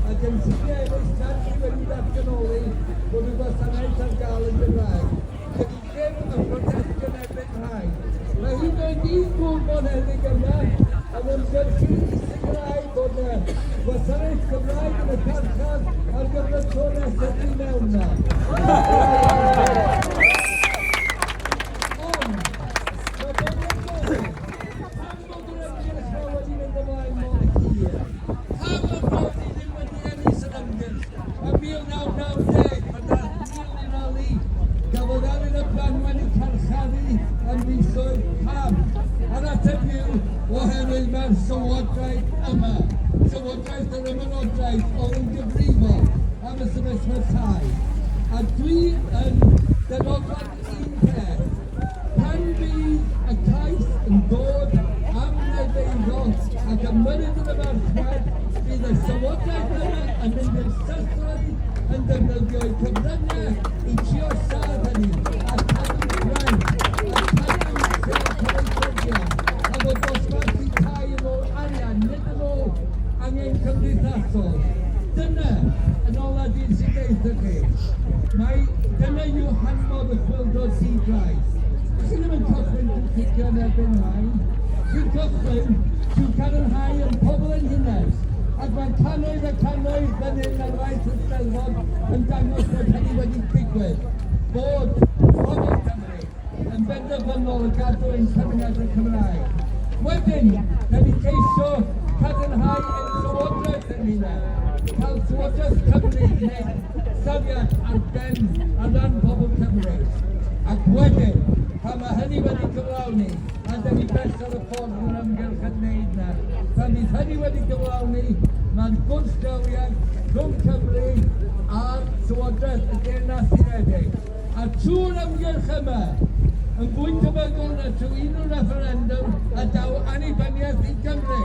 a gynlluniau eraill nad yw wedi datganoli bod y gwasanaeth ar gael yn Gymraeg. Dydy ddim yn protestio yn erbyn rhai. Mae hyd yn oed un gŵr bonheddig yma yn ymgyrchu i sicrhau bod y gwasanaeth Cymraeg yn y carchar ar gyfer y tro nesaf i mewn na. Ond, mae bobl yn gofyn, pam bod yr ymgyrch yma wedi mynd ymlaen mor hir? Pam y bod ni ddim wedi ennill yr ymgyrch yn 1990 pan ddaeth 1,000 i rali? Gafodd Alun a Branwen eu carcharu am fisoedd. Pam? A'r ateb yw, oherwydd mae'r llywodraeth yma, llywodraeth yr ymerodraeth, oedd yn gyfrifol am y sefyllfa tai. A dwi yn darogan un peth, pan fydd y cais yn dod am wneud eiddo ac ymyrryd yn y farchnad, bydd y llywodraeth yma yn mynd i'r llysoedd yn defnyddio'u cyfryngau i trio lladd hynny a cadw rent a cadw lle cyfoethogion a bod dosbarthu tai yn ôl arian, nid yn ôl angen cymdeithasol. Dyna yn ola dyn sy'n deutha chi. Mae dyna yw hanfod y chwyldro di-drais. Chi ddim yn cychwyn drwy cicio yn erbyn rhain. Chi'n cychwyn trwy cadarnhau yn pobl yn hunain. Ac mae cannoedd a cannoedd fan hyn ar faes y Steddfod yn dangos bod hynny wedi digwydd. Bod pobl Cymru yn benderfynol o gadw ein cymunedau Cymraeg. Wedyn, da ni ceisio cadarnhau ein llywodraeth yn hunain, cael Llywodraeth Cymru i wneud safiad ar ben ar ran pobl Cymru. Ac wedyn, pan mae hynny wedi cyflawni, a da ni bell ar y ffordd yn yr ymgyrch yn wneud na, pan fydd hynny wedi cyflawni, mae'r gwrthdrawiad rhwng Cymru a'r Llywodraeth y Deyrnas Unedig. A trwy'r ymgyrch yma, yn fwy tebygol na trwy unrhyw refferendwm, y daw annibyniaeth i Gymru.